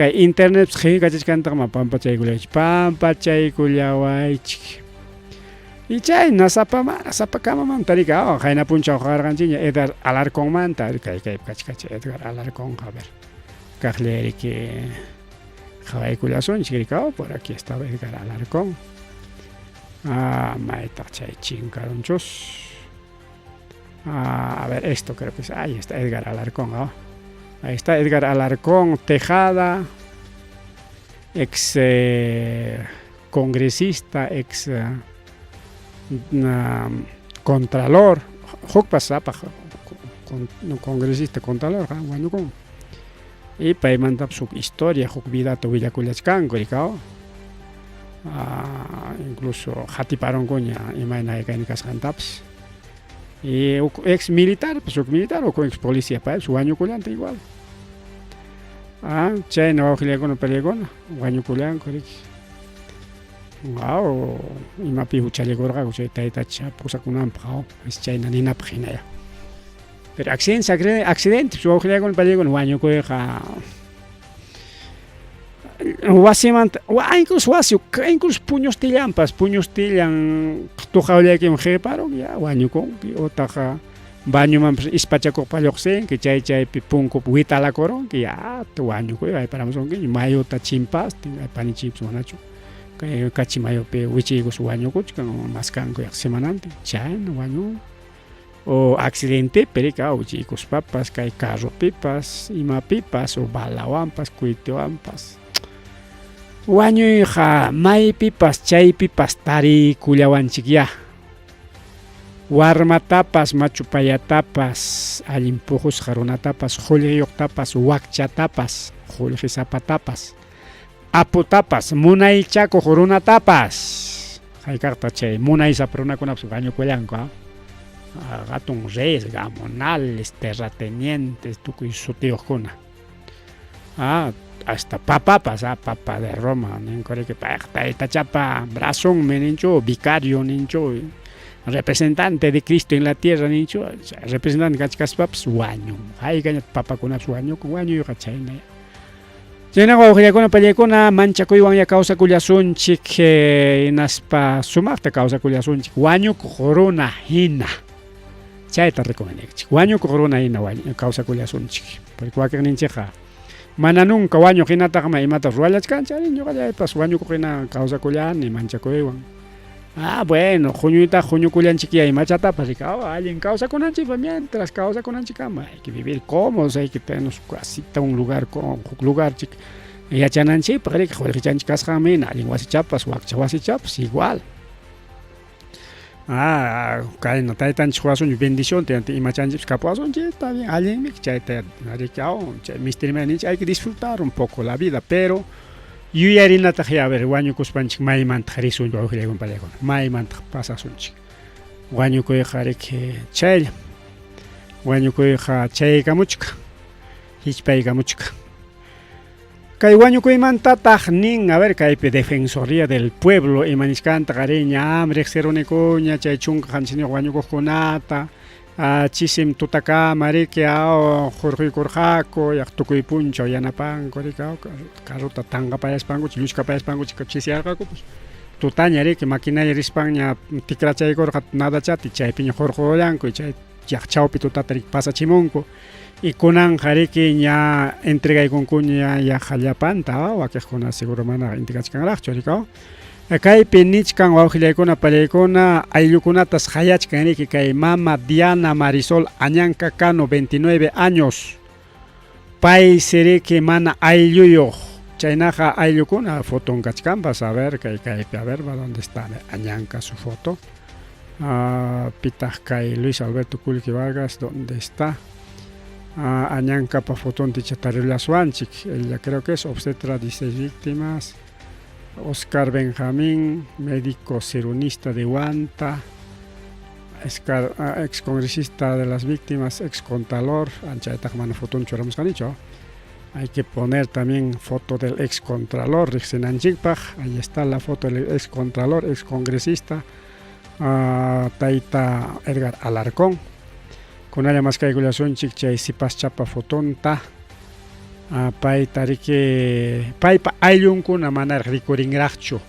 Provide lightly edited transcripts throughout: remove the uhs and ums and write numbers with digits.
Kay internetpas qillqachachkantaqma pampachaykullawaychik, pampachaykullawaychik. Y chayna sapamana sapakamamanta riki aw qayna punchaw qawarqanchikña Edgar Alarconmanta kay kaypi kachkacha Edgar Alarconqa a ver kaqllay riki qhawaykullasunchik riki aw por aquí estaba Edgar Alarcón. Ah, maytaq chay chinkarunchus. Ah, a ver, esto creo que es. Ahí está Edgar Alarcón. ¿no? Ahí está Edgar Alarcón Tejada, ex congresista, ex contralor. Hukpas sapaq congresista contralor, wañukun. Y paymantapas huk historia, huk vidata willakullachkanku, rikaw. Ah, incluso qatiparunkuña imayna haykayni kasqantapas. Y huk ex militar, pues huk militar o ex policía paypas wañukullanta igual. Ah, chayna wawqillakuna pariakuna wañukullanku riki. Aw, imapi huchallikurqaku chay taytacha pusakunanpaq, aw, chayna ninapaq hinaya. Pero accidente, accidente, wawqillakuna pariakuna wañukuyqa wasimanta, incluso wasi, incluso puñustillanpas, puñustillan tuqawllaykiman qiparun, ya wañukunki, utaq bañomanpas ispachakuqpa lluqsinki, chay chaypi punkupi witalakurunki, ya wañukuy ayparamusunkiña, mayuta chimpastin, panichikpas manachu kay kachi mayupi wichiykus wañukuchkan, maskanku yaq semanantin, chayna wañun. O accidentepi riki wichiykuspapas kay carropipas imapipas o balawanpas cohetewanpas wañuyqa maypipas chaypipas tariykullawanchikyá warmatapas machu payatapas allin puqusqa runatapas qullqiyuqtapas wakchatapas qullqisapatapas aputapas munaychakuq runatapas hayk'aqtaq chay munaysapa runakunapas wañukullanku hatun reyes gamonales terratenientes tukuy sutiyuqkuna hasta papapas papa de Roma ninku riki payqa taytachapa brazonmi ninchu vicario ninchu representante de Cristo en la tierra ninchu representante kachkaspapas wañun haykañataq papakunapas wañukun wañuyqa chayna. Chaynaqa wawqillakuna pallaykuna manchakuywanya kawsakullasunchik hinaspa sumaqta kawsakullasunchik wañukuq runa hina. Chayta recomendaykichik. Wañukuq runa hina kawsakullasunchik. Porque wakiqninchikqa mana nunca wañuq hinataqmi imata ruwallachkanchik, ari ñuqallaypas wañukuq hina kawsakullani manchakuywan. Ah, bueno, huñuytaqa huñukullanchikyá imachatapas riki, oh, allin kawsakunanchikpaq mientras kawsakunanchikkama hay que vivir cómodos, hay que tener su casita, un lugar con huk lugarchik yachananchikpaq riki, qullqichanchik kasqanmi hina allin wasichapas, wakcha wasichapas igual. Ah, kayna taytanchik quwasunchik bendicionta imachanchikpas kapuwasunchik, está bien, allinmi chayta riki, oh, chay misterima ninchik hay que disfrutar un poco la vida, pero yuyarinataq ya a ver wañukuspanchik maymantaq risunchik wawqillaykuna pallaykuna maymantaq pasasunchik wañukuyqa riki chaylla wañukuyqa chaykamuchka hichpaykamuchka kay wañukuymantataq nin a ver kaypi defensoría del pueblo ima nichkantaq ari ñam riqsirunikuña chay 17 wañukuqkunata Chisim tutakama riki aw hurquykurqaku yaq tukuy punchaw yanapanku riki aw carrota tanqapayaspankuchik lluchkapayaspankuchik chisiyarqakupas tutaña riki maquinaria rispanña tikrachaykurqa nadachati chaypiña hurqullanku chay yaq chawpi tutata riki pasachimunku y kunanqa riki ña entregaykunkuña yaqa llapanta wakiqkuna seguro mana entregachkanraqchu riki aw Kaypi nichkan wawqillaykuna pallaykuna ayllukunatas qayachkan riki kay mama Diana Marisol Añanca Cano 29 años paysi riki mana aylluyuq chaynaqa ayllukuna foton kachkanpas a ver kay kaypi a ver va dónde está Añanca su foto pitaq kay Luis Alberto Culqui Vargas dónde está Añancapa fotonta icha tarirullasuwanchik ella creo que es obstetra 16 víctimas Oscar Benjamín, médico cirunista de Huanta, ex congresista de las víctimas, ex contralor, anchaytaq mana fotonchu churamusqanichu. Hay que poner también foto del ex contralor riqsinanchikpaq. Ahí está la foto del ex contralor, ex congresista, tayta Edgar Alarcón. Kunalla maskaykullasunchik chay sipaschapa fotonta. Payta riki paypa ayllunkuna manaraq rikurinraqchu.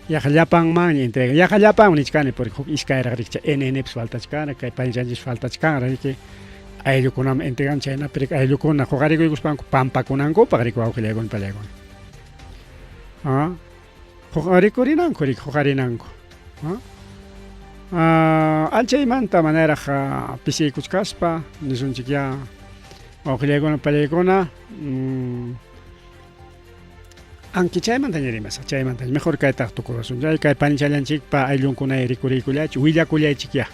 Yaqa llapanmanña entregan. Yaqa llapanman nichkani porque huk iskayraq riki chay NNpis faltachkana, kay panichanchis faltachkanraq riki ayllukunaman entregan chaynapi riki ayllukuna huqarikuykuspanku pampakunankupaq riki wawqillaykuna pallaykuna. Ah, rikurinanku riki huqarinanku. Ah, anchaymanta manaraq pisiykuchkaspa nisunchikyá wawqillaykuna pallaykuna Aunque chaymantaña rimasaq, chaymantaña mejor kaytaq tukurusun. Chay kay panichallanchikpa ayllunkunay rikuriykullachu, willakullaychikyá.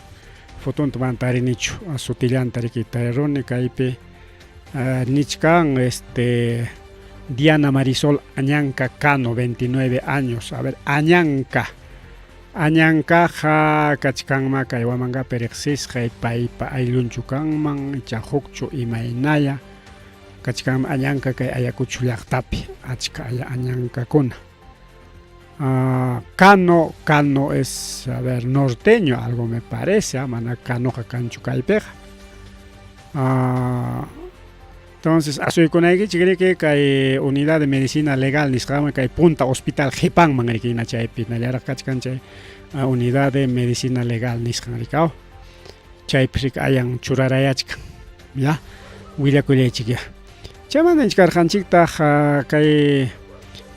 Fotonta mana tarinichu, sutillanta riki tariruni kaypi nichkan este Diana Marisol Añanca Cano, 29 años. A ver, Añanca. Añancaqa kachkanma kay Huamangapi riqsisqay paypa ayllunchu kanman, icha hukchu imaynaya. Kachkanmi añanka kay Ayacucho llaqtapi, achka aya añankakuna. Cano, Cano es, a ver, norteño, algo me parece, mana Canoqa kanchu kaypiqa. Entonces, asuykunaykichik riki kay unidad de medicina legal nisqaman kay Punta Hospital qhipanman riki hina chaypi hinallaraq kachkan chay unidad de medicina legal nisqan riki aw. Chaypi riki ayan churarayachkan. Ya, willakullaychik ya. Chaymanta nichkarqanchiktaq kay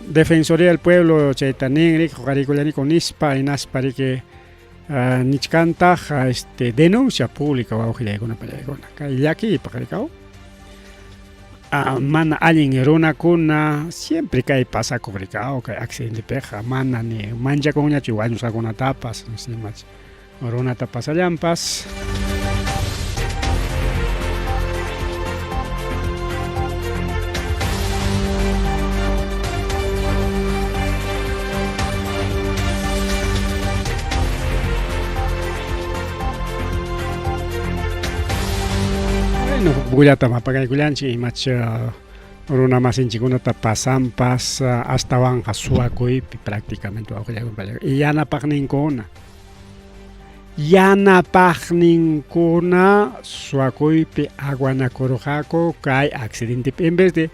Defensoría del Pueblo chayta nin riki huqariykullaniku nispa hinaspa riki nichkantaq este denuncia pública wawqillaykuna pallaykuna kay llakiypaq riki aw mana allin runakuna siempre kay pasakuq riki aw kay accidentepiqa mana ni manchakunñachu wañusqakunatapas imach runata pasallanpas. Bueno, bullatam apakaykullanchik imach runa masinchikkunata pasanpas astawanqa suwakuypi prácticamente wawqillayku yanapaqninkuna. Yanapaqninkuna suwakuypi aguanakurqaku kay accidentepi en vez de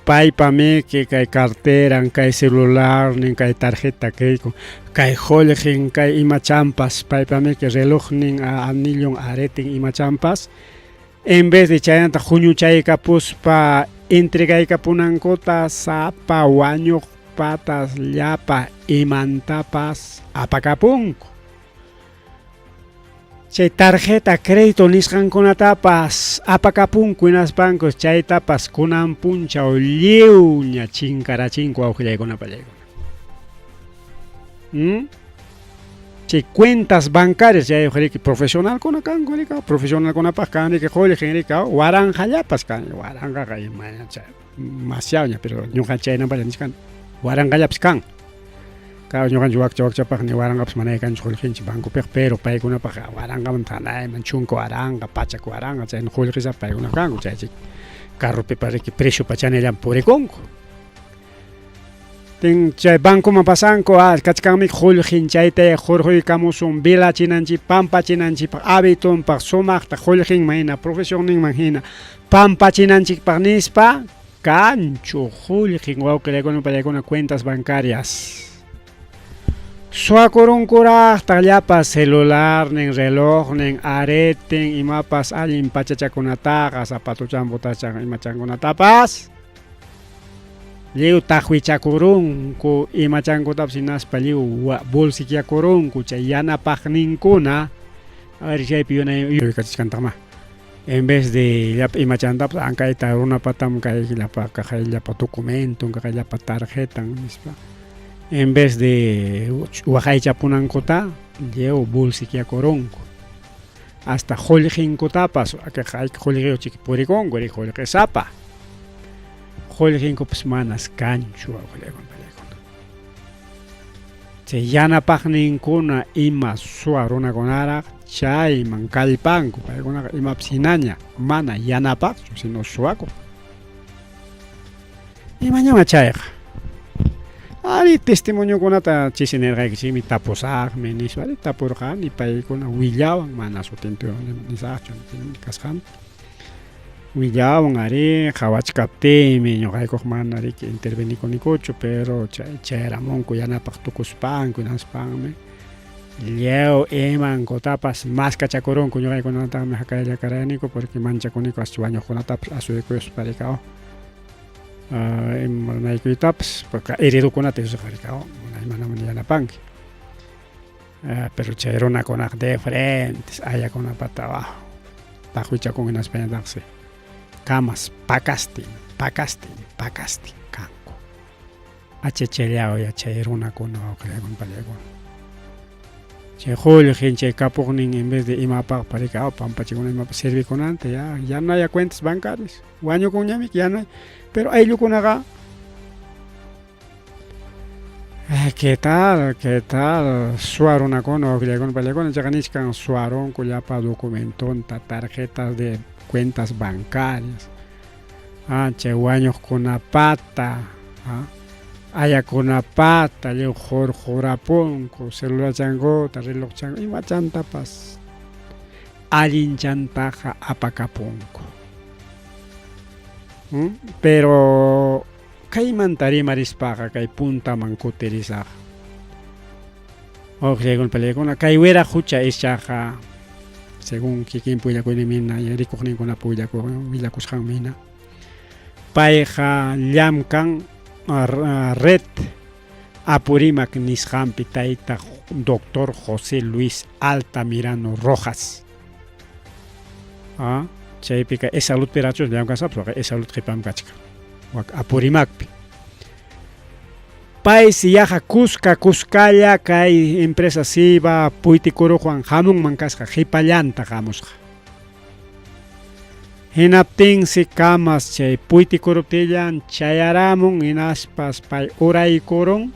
paypa miki kay carteran, kay celularnin, kay tarjeta kayku, kay qullqin, kay imachanpas, paypa miki relojnin, anillon, areten imachanpas, en vez de chaynata huñuchaykapuspa entregaykapunankuta sapa wañuq patas llapa imantapas apakapunku. Chay tarjeta crédito nisqankunatapas apakapunku hinaspanku chaytapas kunan punchaw lliwña chinkarachinku wawqillaykuna pallaykuna. ¿Mm? Chay cuentas bancarias chay riki profesionalkuna kanku riki profesionalkunapaq kan riki qullqin riki waranqallapas kan waranqaqa imaña chay masiawña pero ñuqa chaynampalla nichkani waranqallapas kan Claro, ñuqanchik wakcha wakchapaq ni waranqapas mana kanchu qullqinchik bancopiqa, pero paykunapaq waranqamanta hanayman chunka waranqa, pachak waranqa chayna qullqisapa paykuna kanku chaychik carropipas riki precio pachanillan purikunku. Tin chay bancoman pasanku, ah, kachkanmi qullqin chayta hurquykamusun velachinanchik, pampachinanchikpaq, habitonpaq, sumaqta qullqinman hina, profesionninman hina pampachinanchikpaq nispa kanchu qullqin wawqillaykuna pallaykuna cuentas bancarias. Suwakurunkuraqtaq llapa celularnin, relojnin, areten, imapas allin pachachakunataqa, zapatuchan, botachan, imachankunatapas lliw taqwichakurunku, imachankutapas hinaspa lliw bolsikiakurunku chay yanapaqninkuna a ver chaypi yuyaykachichkantaqmá. En vez de llapa imachantapas ankayta runapatam kay llapa kaqay llapa documenton, kaqay llapa tarjetan nispa. En vez de waqaychapunankuta lliw bolsikiakurunku. Hasta qullqinkutapas hayka qullqiyuq chiki purikunku riki qullqisapa. Qullqinkupas manas kanchu wawqillaykuna pallaykuna. Chay yanapaqninkuna ima suwa runakunaraq chayman kallpanku paykunaqa imapas hinaña mana yanapaqchu sino suwakuq. Imañama chayqa. Ari testimoniokunata chisi nirqaykichikmi tapusaqmi nispa ari tapurqani paykuna willawan mana sutinta nisaqchu kasqanta. Willawan arí, qhawachkaptiymi ñuqaykuq mana riki intervenikunikuchu, pero chay chayaramunku yanapaq tukuspanku hinaspanmi lliw imankutapas maskachakurunku ñuqaykunataqmi hakaylla karayaniku porque manchakuniku as wañuqkunatapas asuykuspa rikaw ima runaykuytapas porque heridokunata yusqa rikaw mana yanapanki pero chay runakunaqa de frentes ayakunapata taqwichakun hinaspañataqsi kamas pakastin pakastin pakastin kanku achachallaw ya chay runakuna wawqillakuna pallakuna chay qullqin chay kapuqnin en vez de imapaq parika pampachikuna imapaq servikunanta ya ya no hay cuentas bancarias wañukunñami ya no hay pero ayllukunaqa ¿Qué tal? ¿Qué tal? Suwa runakuna, wawqillakuna, pallakuna, chayqa nichkan suwarunku llapa documentonta, tarjetas de cuentas bancarias, ah, chay wañuqkunapata, ah, ayakunapata, lliw hurqurapunku, celularchankuta, relojchankuta, imachantapas allinchantaqa apakapunku. Pero kaymanta rimarispaqa kay puntaman kutirisaq. Wawqillaykuna palillaykuna, kay wira hucha ichaqa según kikinpa willakuyninmina, rikuqninkunapa willakusqanmina, payqa llamkan red Apurímac nisqanpi tayta doctor José Luis Altamirano Rojas. Ah, chaypiqa EsSaludpiraqchus llamkasqapas, EsSalud qhipanmi kachkan. Wak Apurímacpi. Paysi yaqa kuska kuskalla kay empresa Siba Puytikuruqwan hamunman kasqa qhipallanta hamusqa. Hinaptinsi kamas chay puytikuruptillan chayaramun hinaspas pay uraykurun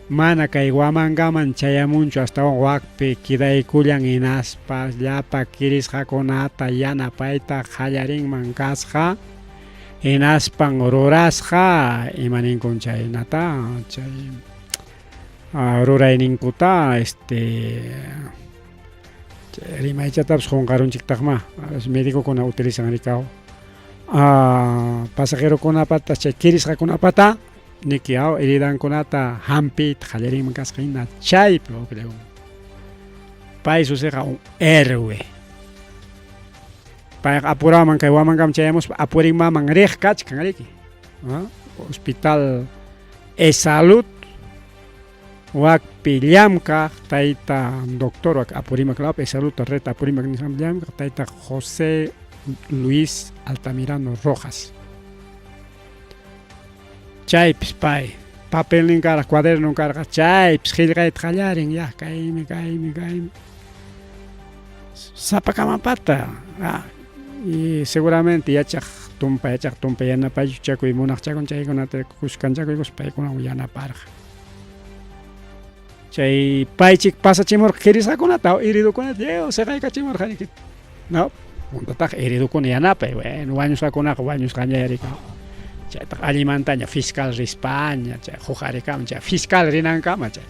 mana kay Huamangaman chayamunchu astawan wakpi quedaykullan hinaspas llapa kirisqakunata yanapayta qallarinman kasqa hinaspan rurasqa imaninkun chaynata chay rurayninkuta este rimaychatapas qunqarunchiktaqmá medicokuna utilizan rikaw pasajerokunapata chay kirisqakunapata niki aw heridankunata hampiyta qallarinman kasqa hina chaypi wawqillakuna pay susiqa un héroe payqa apuraman kay Huamangaman chayamuspa Apurímacman riq kachkan riki hospital EsSalud wakpi llamkaq tayta doctor wak Apurímac lawpi EsSalud red Apurímac nisqanpi llamkaq tayta José Luis Altamirano Rojas chaypis pay papelnin karqa cuadernon karqa chaypis qillqayta qallarin ya kaymi kaymi kaymi sapakamapata y seguramente yachaq tumpa yachaq tumpa yanapaychakuy munaqchakun chaykunata kuskanchakuykuspa paykunawan yanaparqa chay paychik pasachimurqa kirisqakunata heridokunata lliw siqaykachimurqa no puntataq heridokuna yanapay bueno wañusqakunaqa wañusqaña rika chaytaq allimantaña fiscal rispaña chay huk arikaman chay fiscal rinankama chay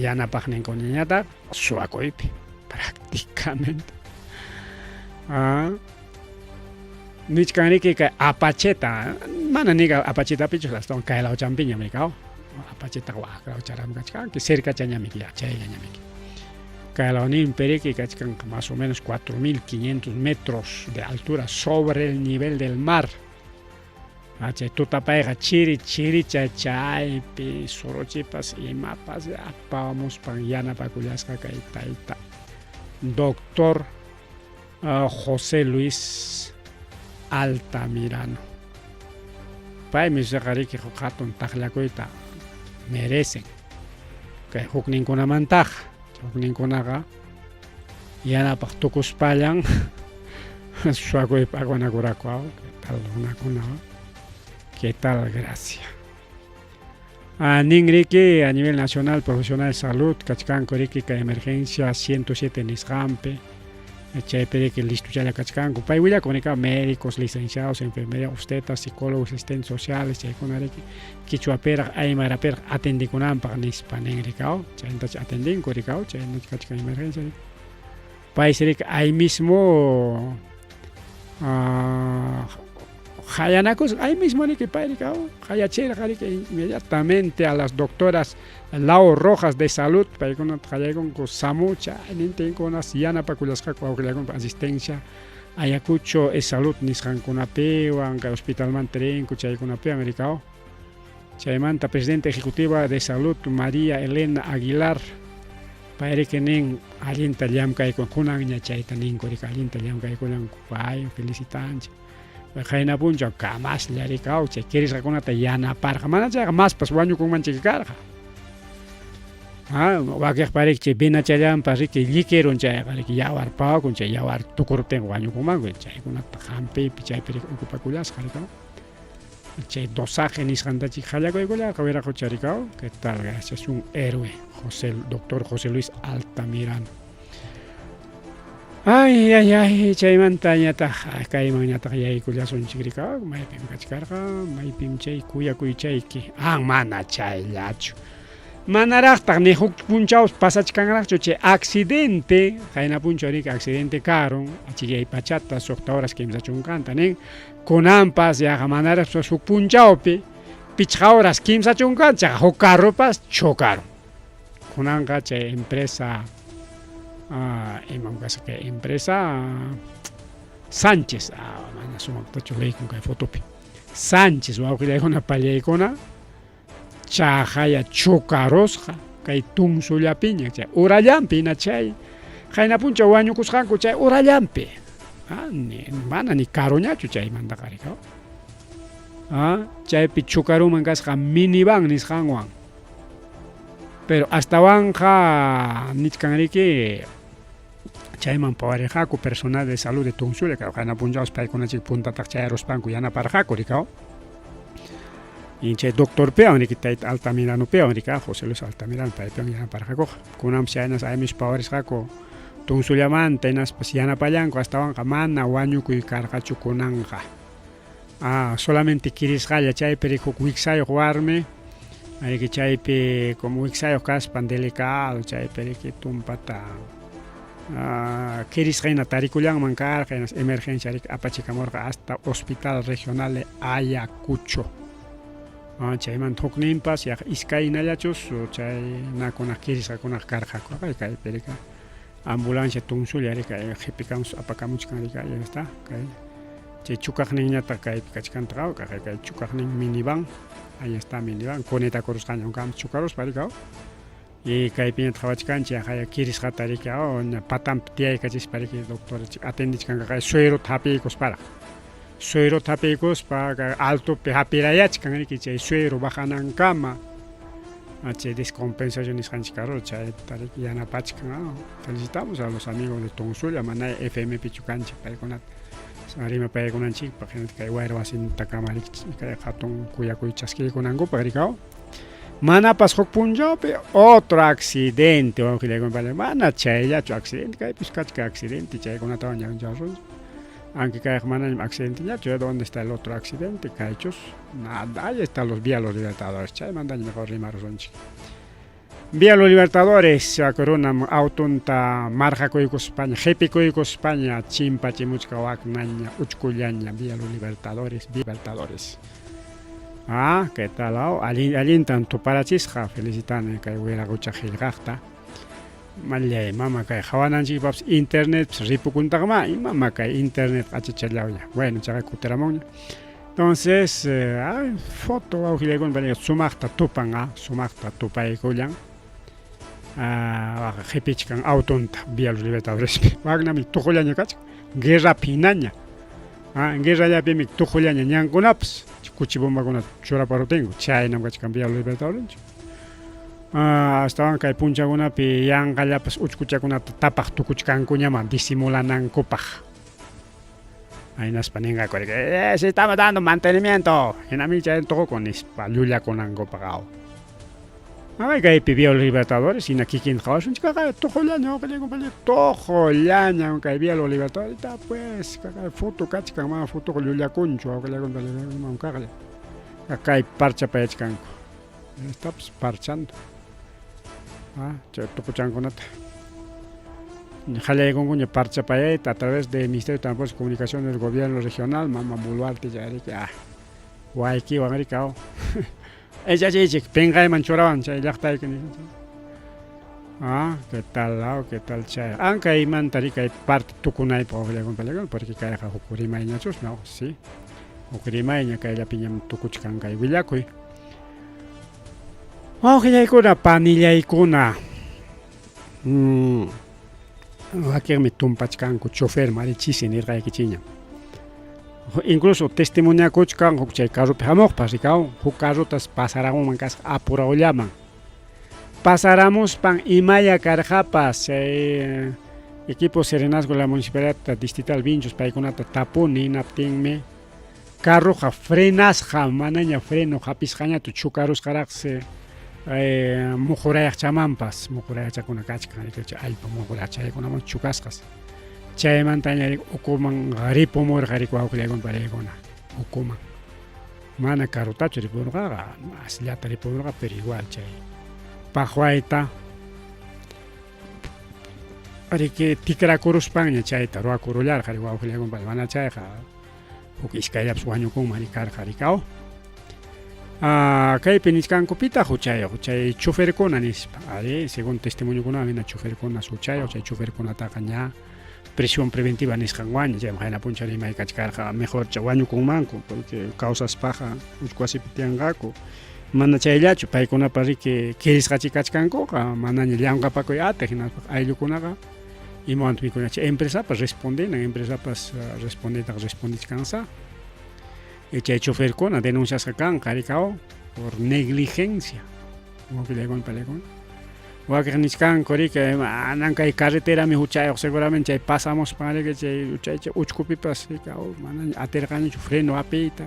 yanapaqninkunañataq suwakuypi prácticamente nichkan riki kay apacheta mana niga apachetapichu astawan kay lawchanpiñam rikaw apachetaqa wak lawcharam kachkanki cercachañamiki ya chayllañamiki kay lawninpi riki kachkan más o menos 4500 metros de altura sobre el nivel del mar chay tutapayqa chiri chiricha chaypi suruchipas imapas apamuspan yanapakullasqa kay tayta doctor José Luis Altamirano paymi riki huk hatun taqllakuyta merecen kay hukninkunamantaqa hukninkunaqa yanapaq tukuspallan suwakuypi aguanakuraku qué tal runakuna qué tal gracia nin riki a nivel nacional profesional de salud kachkanku riki kay emergencia 107 nisqanpi chaypi riki listochalla kachkanku pay willakun rika médicos licenciados enfermería obstetras psicólogos asistentes sociales chaykuna riki quichuapiraq aymarapiraq atendikunanpaq nispa nin rikaw chayntach atendinku rikaw chaynach kachkan emergencia paysi riki ahí mismo Qayanakusqa ahí mismo riki pay riki qayachirqa riki inmediatamente a las doctoras Lao Rojas de Salud paykunata qayaykunku samucha nintinkunas yanapakullasqaku wawqillakunpa asistencia Ayacucho es Salud nisqankunapiwan kay hospitalmanta rinku chaykunapiwan rikaw chaymanta presidente ejecutiva de Salud María Elena Aguilar pay riki nin allinta llamkaykun kunanña chayta ninku riki allinta llamkaykullanku pay felicitanchik qayna punchaw kamaslla rikaw chay kirisqakunata yanaparqa mana chayqa maspas wañukunmanchik karqa wakiqpa riki chay venachallanpas riki llikirun chayqa riki yawar pawakun chay yawar tukuruptinqa wañukunmanku chaykunata hampiypi chaypi riki ocupakullasqa rikaw chay dosaje nisqantachik qallakuykullarqa wiraqocha rikaw qué tal gracias un héroe José doctor José Luis Altamirano ay ay ay chaymantañataq kaymanñataq yaykullasunchik rikaw maypim kachkarqa maypim chay kuyakuychayki ah mana chayllachu manaraqtaq ni huk punchaw pasachkanraqchu chay accidente qayna punchaw riki accidente karun achikyay pachata suqta horas kimsa chunkanta nin kunanpas yaqa manaraqpas huk punchawpi pichqa horas kimsa chunkan chayqa huk carropas chocarun kunanqa chay empresa imam kasqa kay empresa Sánchez mana sumaqtachu leykun kay fotopi Sánchez wawqillaykuna pallaykuna chaqaya chocarusqa kay Tunsullapiña chay urallanpi hina chay qayna punchaw wañukusqanku chay urallanpi mana ni karuñachu chaymantaqa rikaw chaypi chocaruman kasqa minivan nisqanwan pero astawanqa nichkan riki chayman pawarirqaku personal de salud de Tunsulla qayna punchawpas paykunachik puntataq chayaruspanku yanaparqaku rikaw y chay doctorpiwan riki tayta Altamiranopiwan riki José Luis Altamirano paypiwan yanaparqakuqa kunanpas chaynas aymis pawarisqaku Tunsullamanta hinaspas yanapallanku astawanqa mana wañukuy karqachu kunanqa solamente kirisqalla chaypi riki huk wiksayuq warmi riki chaypi como wiksayuq kaspan delicado chaypi riki tumpata kirisqa hina tarikullanman karqa hinas emergencia riki apachikamurqa hasta hospital regional de Ayacucho chaymanta hukninpas yaqa iskay hinallachus chay nakunaq kirisqakunaqa karqaku kaypi riki ambulancia Tunsulla riki qhipikamus apakamuchkan riki ahí está kay chay chukaqninñataq kaypi kachkantaqa kay chukaqnin minivan ahí está minivan conectakurusqaña hunkama chukaruspa riki y kaypiñataq qhawachkanchik yaqaya kirisqata riki ña patanpi tiyaykachispa riki doctor atendichkanqa kay suerota hapiykusparaq suerota hapiykuspa altopi hapirayachkan riki chay suero bajanankama chay descompensación nisqanchik karura chayta riki yanapachkan felicitamos a los amigos de Tunsulla mana FM pichu kanchik paykunata rimapaykunanchikpaq hinallataq kay wayra wasintakama riki kay hatun kuyakuy chaskiykunankupaq rikaw manapas huk punchawpi otro accidente wawqillaykuna mana chayllachu accidente kaypis kachkan accidente chaykunatawan ñawinchasunchik aunque kayqa manañam accidenteñachu dónde está el otro accidente kaychus nada ahí están los Vía Los Libertadores chaymantaña mejor rimarusunchik Vía Los Libertadores runam autonta marqakuykuspaña qhipikuykuspaña chimpachimuchka waknaña uchkullaña Vía Los Libertadores Libertadores qué tal allin allintan tuparachisqa felicitani kay wiraqucha qillqaqta mallay mama kay qhawananchikpapas internetpas ripukuntaqma imama kay internet q'achachallawña bueno chayqa kutiramunña entonces foto wawqillaykuna sumaqta tupan sumaqta tupaykullan qhipichkan autonta Vía Los Libertadorespi waknami tuqullaña kachkan guerrapi hinaña guerrallapimi tuqullaña ñankunapas kuchi bombakuna churaparuptinku chaynam kachkan Vía Los Libertadores astawan kay punchakunapi yanqallapas uchkuchakunata tapaq tukuchkankuñaman disimulanankupaq hinaspa ninqaku si estamos dando mantenimiento hinami chay tuqukun nispa llullakunankupaq ay kaypi Vía Los Libertadores hina kikinta qhawasunchik tuqullaña wawqillaykuna tuqullaña kay Vía Los Libertadores pues foto kachkan mana fotoqa llullakunchu wawqillaykuna kaqlla kay parchapayachkanku estapas parchando chay tuquchankunata. Qallaykunkuña parchapayayta a través de Ministerio de Transportes y Comunicaciones del Gobierno Regional, mama Boluarte chayriki ah waykiwan riki aw. Echachiychik pinqayman churawan chay llaqtayki Ah, ¿qué tal? Ah, ¿qué tal chay? Ankaymanta ri kay parte tukunaypaq waqllakun palakun porque kayqa huk rimayñachus, no, sí. Huk rimayña kayllapiñam tukuchkan kay willakuy. Wawqillaykuna, panillaykuna. Wakinmi tumpachkanku chofer marichisi nirqaykichiñam. Incluso testimoniakuchkan huk chay carropi hamuqpas rikaw, huk carrotas pasaramunman kasqa apurawllaman. Pasaramuspan imalla karqapas chay equipo serenazgo la municipalidad distrital Vinchos paykunata tapuni hinaptinmi carroqa frenasqa manaña freno hapisqañatu chukarusqaraqsi eh, muqurayaqchamanpas muqurayaqchakuna kachkan allpa muqurayaqchaykunaman chukasqas chaymantaña ukuman ripumurqa riku wawqillaykuna pariykuna ukuman mana karutachu ripurqaqa asllata ripurqa pero igual chay paqwayta riki tikrakuruspanña chayta ruwakurullarqa wawqillaykuna mana chayqa huk iskayllapas wañukunman rikarqa rikaw kaypi nichkanku pitaq huchayuq chay choferkuna nispa ari según testimoniokuna hina choferkuna huchayuq chay choferkunataqa ña prisión preventiva nisqanwanña chayman qayna punchaw rimay kachkarqa mejorcha wañukunmanku porque kawsaspaqa uchku wasipi tiyanqaku mana chayllachu paykunapa riki kirisqachi kachkankuqa manaña llamkapakuy atiq hinaspa ayllukunaqa imawantaq mikunachi empresapas respondenan empresapas respondetaqa respondichkansa chay choferkuna denunciasqa kanqa rikaw por negligencia wakillaykuna palaykuna wakiq nichkanku riki manan kay carreterami huchayuq seguramente chay pasamuspan riki chay chay uchkupipas rikaw manaña atirqanichu freno hapiyta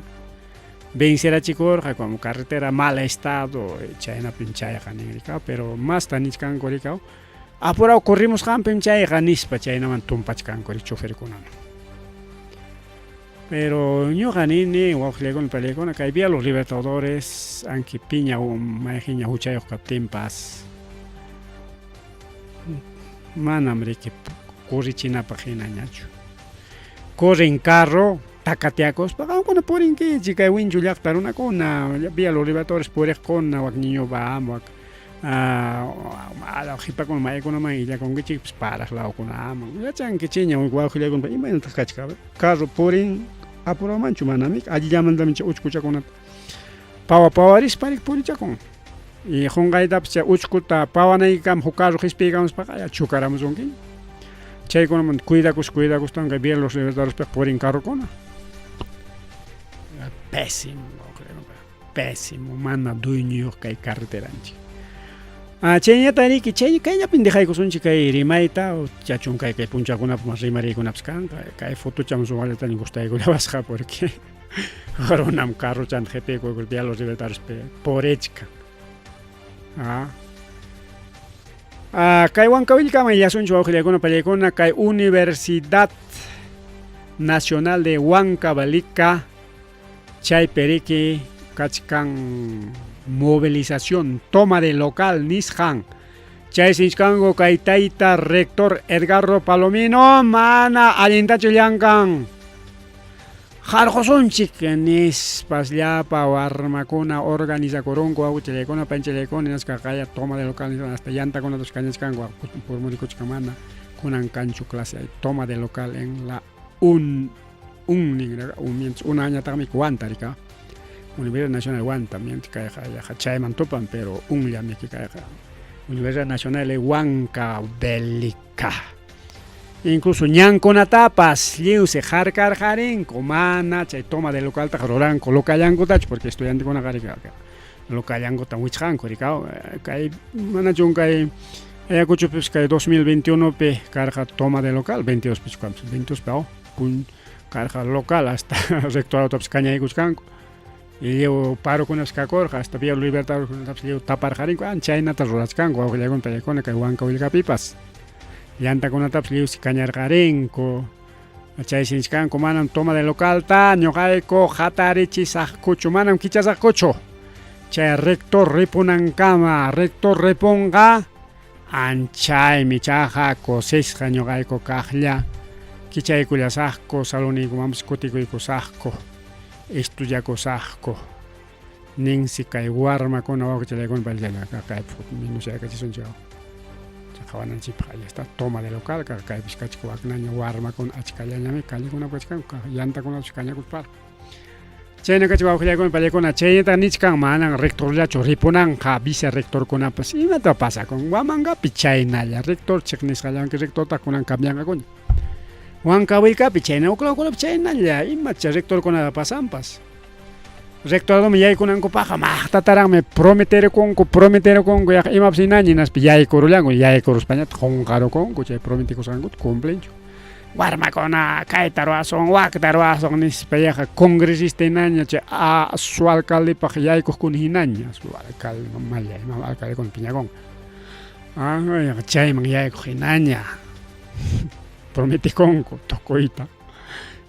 vencerachikurqa como carretera mal estado chaynapim chayqa nin rikaw pero masta nichkanku rikaw Apuraw corrimusqanpim chayqa nispa chaynaman tumpachkanku ri choferkunaman. Pero ñuqa nini wawqillaykuna parillaykuna kay Vía Los Libertadores anki piña mayqiña huchayuq kaptinpas manam riki corrichinapaq hinañachu. Corren carro takatiakuspa qamkuna purinkichik kay Winchu llaqta runakuna Vía Los Libertadores puriqkuna wak ñiñupa wak qhipakuna maykunaman illakunkichikpas paraq lawkunaman yachankichikña wawqillaykuna imaynataq kachkan carro purin apuramanchu manami allillamantami chay uchkuchakunata pawa pawarispa purichakun y qunqaytapas chay uchkuta pawanaykikama huk carro qispiykamuspaqa ya chukaramusunkiña chaykunamanta cuidakus cuidakuspanqa kay Vía Los Libertadorespiqa purin carrokuna pésimo Pésimo, mana dueñoyuq kay carreteranchik. Ah, chayñata riki, chay kayllapin dejaykusunchik kay rimayta, chachun kay kay punchakunapas mas rimariykunapas kanqa, kay fotocham sumaqllataña gustaykullawasqa porque runam carrochanta qipiykuykul Vía Los Libertadores purichkan. Ah. Ah, kay Huancavelicaman illasunchik wawqillaykuna pallaykuna kay Universidad Nacional de Huancavelica Chaypi riki kachkan movilización, toma de local nisqan. Chaysi nichkanku kay tayta rector Edgardo Palomino mana allintachu llankan. Harqusunchik nispas llapa warmakuna organizakurunku wawqichallaykuna panchallaykuna hinaspa qaya toma de local nispa hasta llantakunatas kañachkanku purmurikuchkan mana kunan kanchu clase hay toma de local en la un un ninraqa un mientras unañataqmi Huanta rika Universidad Nacional Huanta mientras kayqa yaqa chayman tupan pero unllamiki kayqa Universidad Nacional de Huancavelica incluso ñankunatapas lliwsi harkarqarinku mana chay toma de localtaqa ruranku locallankutachu porque estudiantekunaqa rika locallankutan wichqanku rika kay manachun kay Ayacuchopis kay 2021pi karqa toma de local 22 pichu 22 pi pun karqa local hasta rectoradotapas kañaykuchkanku lliw parokunapas kakurqa hasta Vía Libertadorkunatapas lliw taparqarinku an chaynata rurachkanku wawqillaykuna paykuna kay Huancavilcapipas llantakunatapas lliwsi kañarqarinku chaysi nichkanku manam toma de localta ñuqayku hatarichisaqkuchu manam kichasaqkuchu chay rector ripunankama rector ripunqa. Anchaymi chaqa kusisqa ñuqayku kaqlla kichaykullasaqku, salonniykumanpas kutikuykusaqku, estudiakusaqku. Ninsi kay warmakuna wawqichallaykuna payllallaqa kaypi minusyaykachisunchik qhawananchikpaq ahí está toma de local kaypis kachka waknaña warmakuna achkallañami callekunapi kachkanku yantakunapish kañakuspa chayna kachka wawqillaykuna pallaykuna chaynata nichkan manan rectorllachu ripunanqa vice rectorkunapas imata pasakun Huamangapi chaynalla rector chiqnisqallanki rectorta kunan cambianqakuña Huancavelicapi chayna uklawkunapi chaynalla imacha rectorkunata pasanpas Rectoradoman yaykunankupaqqa maqtataranmi prometerukunku, prometerukunku yaqa imapas hinaña hinaspa yaykurullanku, yaykuruspañataq qunqarukunku chay prometikusqankuta cumplinchu. Warmakuna kayta ruwasun, wakta ruwasun nispa yaqa congresista hinaña chay a su alcaldepaq yaykuqkuna hinaña, su alcalde mamalla imam alcaldekuna piñakunqa. Ah, yaqa chayman yaykuq hinaña prometikunku tukuyta.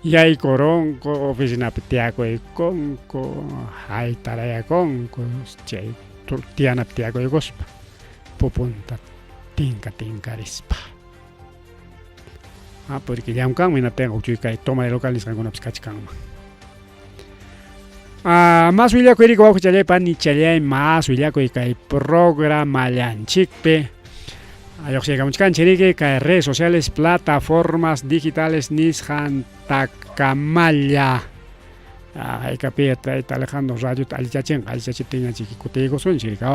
Yaykurunku, oficinapi tiyakuykunku, haytarayakunku, chay tiyanapi tiyakuykuspa, pupunta tinka tinkarispa. Ah, porque llamkanman hinaptinqa uchuy kay toma de local nisqankunapas kachkanman. Ah, más willakuy riki wawqichalay panichalay más willakuy kay programallanchikpi lluqsiykamuchkanchik riki kay redes sociales plataformas digitales nisqantakamalla haykapi tayta Alejandro radiota allichachinqa allichachiptinñachik kutiykusunchik riki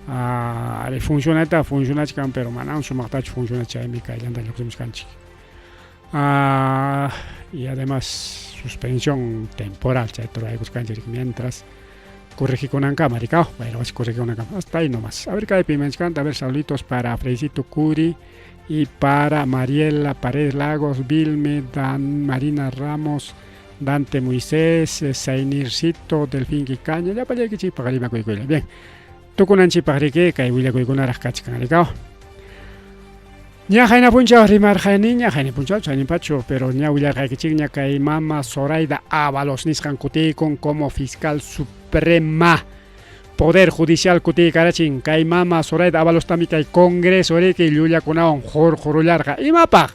ari funcionayta funcionachkan pero manam sumaqtachu funciona chaymi kayllanta lluqsimuchkanchik y además suspensión temporal chayta ruraykusqanchik mientras corregikunankama rikaw bueno corregikunankama hasta ahí nomás a ver kaypi imanchkanta a ver saluditos para Freisito Curi y para Mariela Paredes Lagos Vilme Dan Marina Ramos Dante Moisés Sainircito Delfín Quicaña llapallaykichikpaq rimakuykuylla bien tukunanchikpaq riki kay willakuykunaraq kachkan rikaw Ña qayna punchaw rimarqaniña, qayna punchaw chayninpachu, pero ña willarqaykichikña kay mama Zoraida Ávalos nisqan kutiykun como fiscal suprema Poder Judicial kutiykarachin kay mama Zoraida Ávalostami kay Congreso riki llullakunawan hurqurullarqa. Imapaq?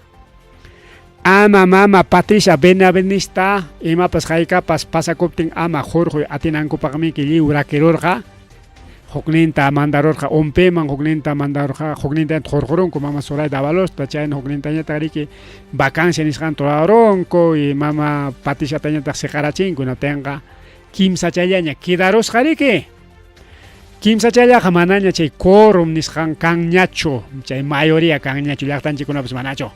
Ama mama Patricia Benavidesta imapas haykapas pasakuptin ama hurquy atinankupaqmiki lliw rakirurqa. Hukninta mandarurqa UNPman, hukninta mandarurqa, huknintañataq hurqurunku mama Zoraida Avalosta, chayna huknintañataq riki vacancia nisqanta rurarunku y mama Patriciatañataq siqarachinku, hinaptinqa kimsachallaña quedarusqa riki. Kimsachallaqa manaña chay quórum nisqan kanñachu, chay mayoría kanñachu, llaqtanchikkunapas manachu.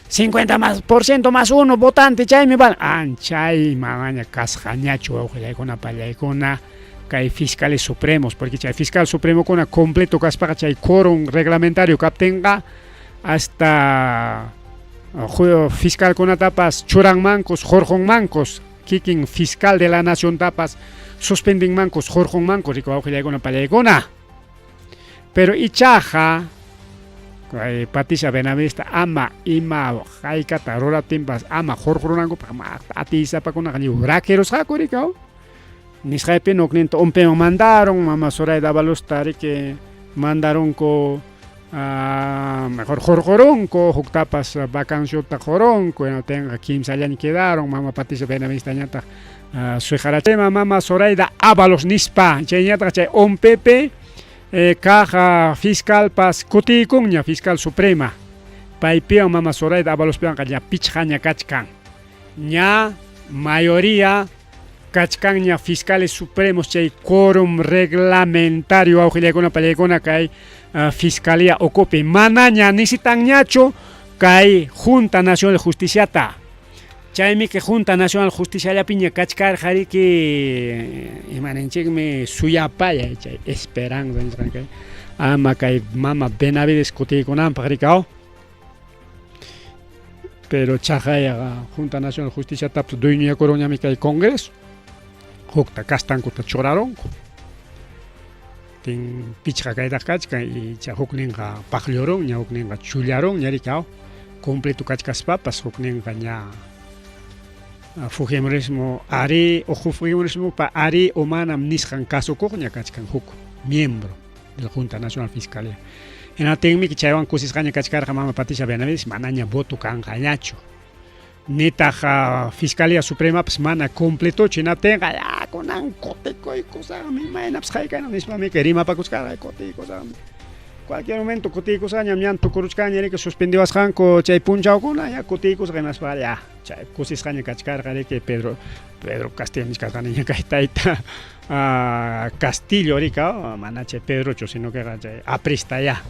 50 más por ciento más uno votante chaymi vale. Anchay manaña kasqañachu wawqillaykuna pallaykuna kay fiscales supremos, porque chay fiscal supremokuna completo kaspaqa chay quórum reglamentario kaptinqa hasta fiscalkunatapas churanmankus, hurqunmankus, kikin fiscal de la naciontapas suspendinmankus, hurqunmankus, riku wawqillaykuna pallaykuna. Pero ichaqa kay Patricia Benavidesta ama ima haykata ruraptinpas ama hurqurunankupaq atiysapakunaqa lliw rakirusqaku rikaw. Nisqaypi hukninta UNPman mandaron, mama Zoraida Avalosta riki mandarunku mejor hurqurunku, huktapas vacanciota qurunku, hinaptinqa kimsallaña quedaron, mama Patricia Benavidestañataq suiqarachima mama Zoraida Ávalos nispa, chayñataq chay UNPP kaq fiscalpas kutiykunña, fiscal suprema, paypiwan mama Zoraida Ávalospiwanqa ña pichqaña kachkan, ña mayoría kachkanña fiscales supremos chay quórum reglamentario wawqillaykuna pallaykuna kay fiscalía ukupi manaña nisitanñachu kay Junta Nacional de Justiciata. Chaymi kay Junta Nacional Justiciallapiña kachkarqa riki imaninchikmi suyapayay chay esperanza nisqan kay ama kay mama Benavides kutiykunanpaq rikaw. Pero chaqayqa Junta Nacional de Justiciatapas dueñoyakurunñami kay Congreso. Hukta kastankuta churarunku. Tin pichqa kaytaq kachkan y chay hukninqa paqllurunña, hukninqa chullarunña rikaw. Completo kachkaspapas hukninqa ña Fujimorismo ari o Fujimorismopa ari o manam nisqan kasukuqña kachkan huk miembro de la Junta Nacional Fiscalía. Hinaptinmi chaywan kusisqaña kachkarqa mama Patricia Benavides manaña voto kanqañachu. Nitaq Fiscalía Supremapas mana completochu hinaptinqa ya kunan kutikuykusaqmi imaynapas haykana nispami rimapakuchkarqa kutiykusaqmi. Cualquier momento kutiykusaqñam ñan tukuruchkanña riki suspendiwasqanku chay punchawkuna ya kutiykusaq hinaspa ya chay kusisqaña kachkarqa riki Pedro Pedro Castillo nichkarqaniña kay tayta Castillo riki mana chay Pedrochu sino que chay aprista ya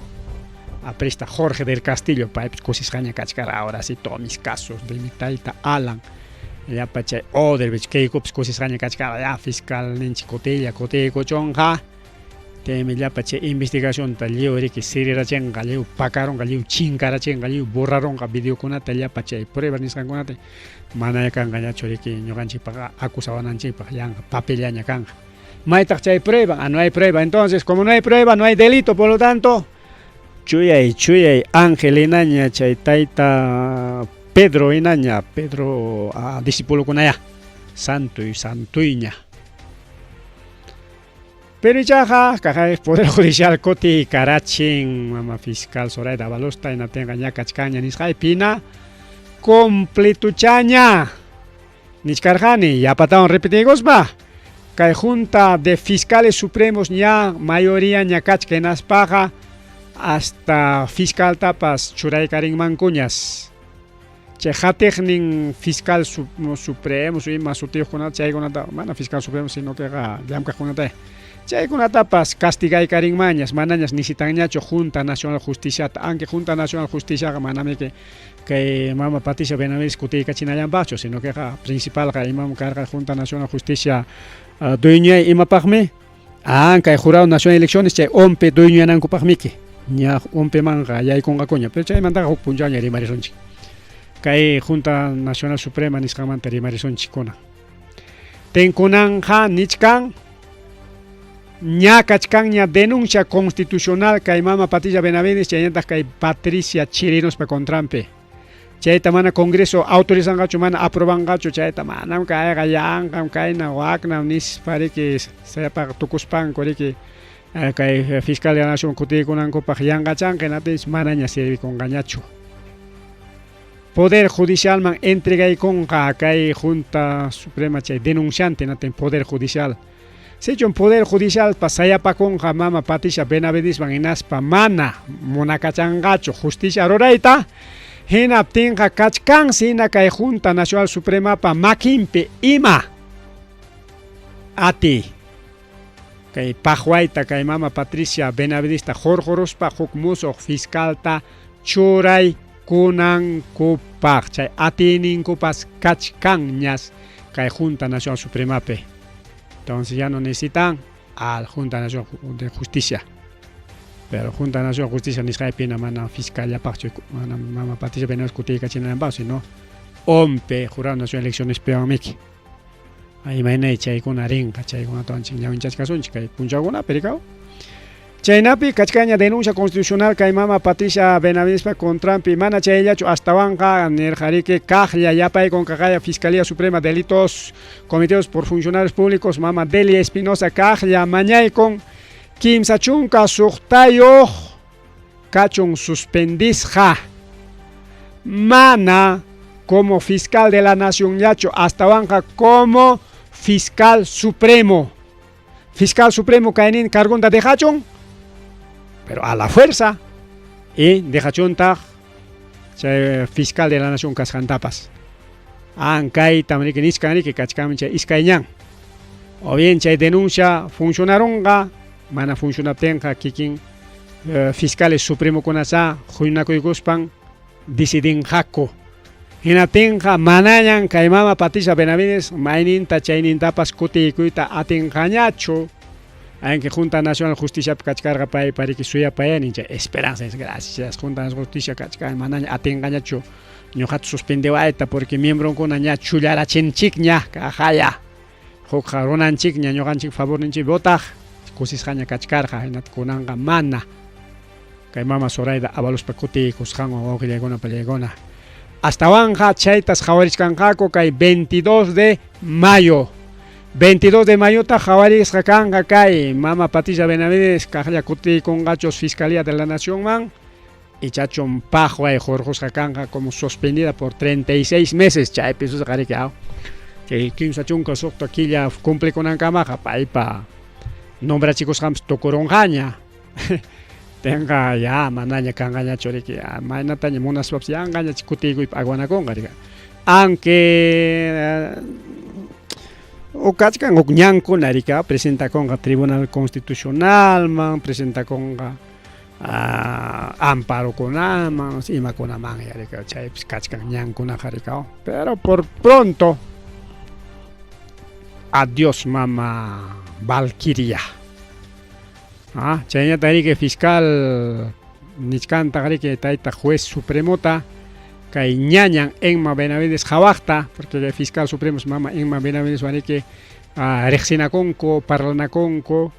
aprista Jorge del Castillo paypas kusisqaña kachkarqa ahora sí todos mis casos de mi tayta Alan llapa chay Odebrecht Keikopas kusisqaña kachkarqa ya fiscalninchik kutilla kutiykuchunqa Chaymi llapa chay investigacionta lliw riki sirirachinqa, lliw pakarunqa, lliw chinkarachinqa, lliw borrarunqa videokunata llapa chay prueba nisqankunata manaña kanqañachu riki ñuqanchikpaq acusawananchikpaq yanqa papellaña kanqa. Maytaq chay prueba? Ah, no hay prueba. Entonces, como no hay prueba, no hay delito, por lo tanto, chuyay, chuyay ángel hinaña chay tayta Pedro hinaña, Pedro ah, discipulokunaya, santuy, santuyña. Pero ichaqa kaqay Poder Judicial kuti karachin mama fiscal Zoraida Avalosta hinaptinqa ña kachkanña nisqaypina completuchaña nichkarqani yapatawan repetiykuspa kay Junta de Fiscales Supremos ña mayoría ña kachka hinaspaqa hasta fiscaltapas churaykarinmankuñas. Chay qatiqnin fiscal supremo ima sutiyuqkunata chaykunata mana fiscal supremo sino queqa llamkaqkunata chaykunatapas castigaykarinmanñas manañas nisitanñachu Junta Nacional Justiciata aunque Junta Nacional Justiciaqa manamiki kay mama Patricia Benavides kutiykachinallanpaqchu sino queqa principalqa imam karqa Junta Nacional Justicia dueñoy imapaqmi ah kay Jurado Nacional de Elecciones chay ONPE dueñoyanankupaqmiki ña ONPEmanqa yaykunqakuña pero chaymantaqa huk punchawña rimarisunchik kay Junta Nacional Suprema nisqanmanta rimarisunchik kunan tinkunanqa nichkan ña kachkanña denuncia constitucional kay mama Patricia Benavides chaynataq kay Patricia Chirinospa contranpi chayta mana Congreso autorizanqachu mana aprobanqachu chayta manam kayqa yanqam kayna waknam nispa riki sayapaqa tukuspanku riki kay fiscal de la nación kutiykunankupaq yanqachanqa hinaptinchik manaña servikunqañachu. Poder Judicialman entregaykunqa kay Junta Suprema chay denunciante hinaptin Poder Judicial sichum Poder Judicialpa sayapakunqa mama Patricia Benavideswan hinaspa mana munakachanqachu justicia rurayta hinaptinqa kachkansi hina kay Junta Nacional Supremapa makinpi ima atiy kay paqwayta kay mama Patricia Benavidesta hurquruspa huk musuq fiscalta churaykunankupaq chay atiyninkupas kachkanñas kay Junta Nacional Supremapi. Entonces ya no necesitan al Junta Nacional de Justicia. Pero Junta Nacional de Justicia nisqaypina mana fiscallapaqchu mana mama Patricia Benavides kutiykachinallanpaq sino ONPE Jurado Nacional de Elecciones pewanmiki. Imaynay chaykuna rinqa chaykunata ñawinchachkasunchik kay punchawkunapi rikaw. Chaynapi kachkaña denuncia constitucional kay mama Patricia Benavidespa contranpi mana chayllachu astawanqa nirqa riki kaqlla yapaykun kaqaya Fiscalía Suprema delitos cometidos por funcionarios públicos mama Delia Espinosa kaqlla mañaykun 36 kachun suspendisqa mana como fiscal de la nación llachu astawanqa como fiscal supremo. Fiscal supremo kaynin cargonta dejachun pero a la fuerza y dejachuntaq chay fiscal de la nación kasqantapas an kaytam riki nichkan riki kachkanmi chay iskay ñan o bien chay denuncia funcionarunqa mana funcionaptinqa kikin fiscales supremokunasá huñunakuykuspan decidinqaku hinaptinqa manañan kay mama Patricia Benavides mayninta chaynintapas kutiykuyta atinqañachu aunque Junta Nacional Justiciapi kachkarqa paypa riki suyapayani chay esperanza gracias Junta Nacional Justicia kachkan manaña atinqañachu ñuqata suspendewayta porque miembronkuna ña chullarachinchikña kaqaya hukqa runanchikña ñuqanchik favorninchik votaq kusisqaña kachkarqa hinata kunanqa mana kay mama Zoraida Avalospa kutiykusqanwan wawqillaykuna pallaykuna astawanqa chaytas qhawarichkanqaku kay 22 de mayo. 22 de mayotaq qhawarisqa kanqa kay mama Patricia Benavides kaqlla kutiykunqachus Fiscalía de la Nacionman ichachum paqway hurqusqa kanqa como suspendida por 36 meses chaypi susqariki aw chay 36 killa cumplikunankamaqa paypa nombrachikusqanpas tukurunqaña tenqa ya manaña kanqañachu riki maynataña munaspapas yanqaña kutiykuypi aguanakunqa riki aunque o kachkan huk ñankuna riki presentakunqa Tribunal Constitucionalman presentakunqa amparokunaman imakunaman riki chaypis kachkan ñankunaqa riki pero por pronto adiós mama Valquiria. Ah, chaynata riki fiscal nichkantaq riki tayta juez supremota kay ñañan Enma Benavides qhawaqta, porque fiscal supremo es mama Enma Benavides riki riqsinakunku, parlanakunku,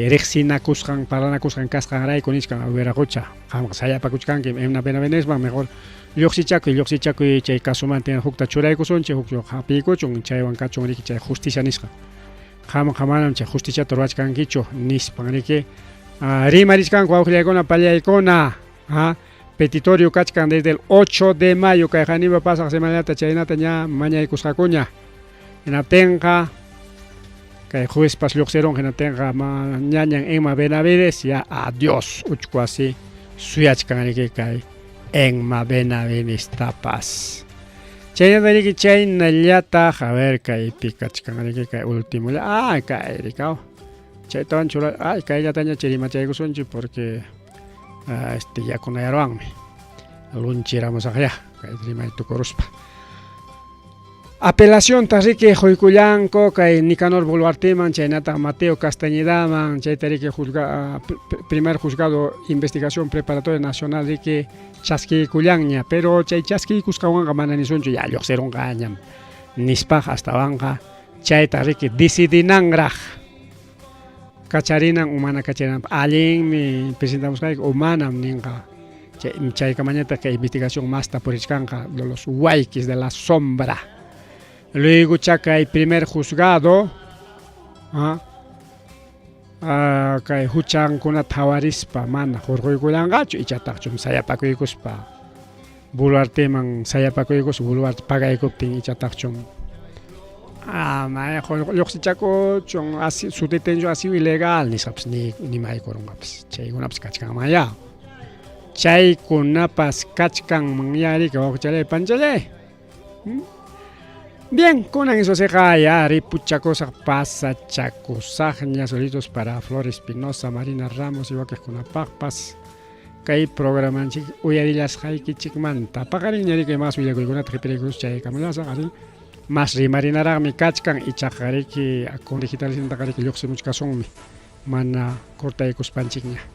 riqsinakusqan, parlanakusqan kasqanrayku nichkan wiraqucha, qamqa sayapakuchkanki Enma Benavidesman mejor lluqsichakuy, lluqsichakuy chay kasumanta hukta churaykusunchik, huk hapiykuchun, chaywan kachun riki chay justicia nisqa. Qamqa manam chay justiciata ruwachkankichu nispan riki rimarichkanku wawqillaykuna pallaykuna petitorio kachkan desde el 8 de mayo kay qanipa pasaq semanata chaynata ña mañaykusqakuña hinaptinqa kay juezpas lluqsirun hinaptinqa ñañan Enma Benavides ya adiós uchku así suyachkan riki kay Enma Benavidestapas. Chaynata riki chaynallataq a ver kaypi kachkan riki kay último kay rikaw chaytawan chura ay kayllataña chirimachaykusunchik porque este yakunayaruwanmi lunchiramusaqya kay rimay tukuruspa. Apelacionta riki quykullanku kay Nicanor Boluarteman chaynataq Mateo Castañedaman chayta riki juzga primer juzgado investigación preparatoria nacional riki chaskiykullanña pero chay chaskiykusqanwanqa mana nisunchu ya lluqsirunqañam nispaqa astawanqa chayta riki decidinanraq kacharinan o mana kacharinanpaq allinmi presentamusqayki o manam ninqa chaykamañataq kay investigación masta purichkanqa de los huayquis de la sombra. Luego kay primer juzgado kay huchankunata hawarispa mana hurquykullanqachu ichataqchum sayapakuykuspa Boluarteman sayapakuykuspa Boluarte pagaykuptin ichataqchum lluqsichakuchun su detención ha sido ilegal nisqapas nimaykurunqapas chaykunapas kachkanmanya chaykunapas kachkanmanya riki wawqichalay panchalay. Bien, kunan eso seqa ya ripuchakusaq pasachakusaqña solitos para Flor Espinosa, Marina Ramos y wakiqkunapaqpas kay programanchik uyarillasqaykichikmanta paqarinña riki mas willakuykunata qhipiraykus chaykamulasaq ari mas rimarinaraqmi kachkan ichaqa riki con digitalizaciontaqa riki lluqsimuchkasunmi mana cortaykuspanchikña.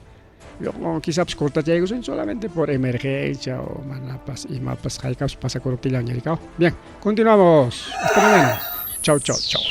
Quizás cortachaykusun solamente por emergencia o manapas imapas haykapas pasakuruptillanña rikaw. Bien, continuamos. Hasta mañana. Chau, chau, chau.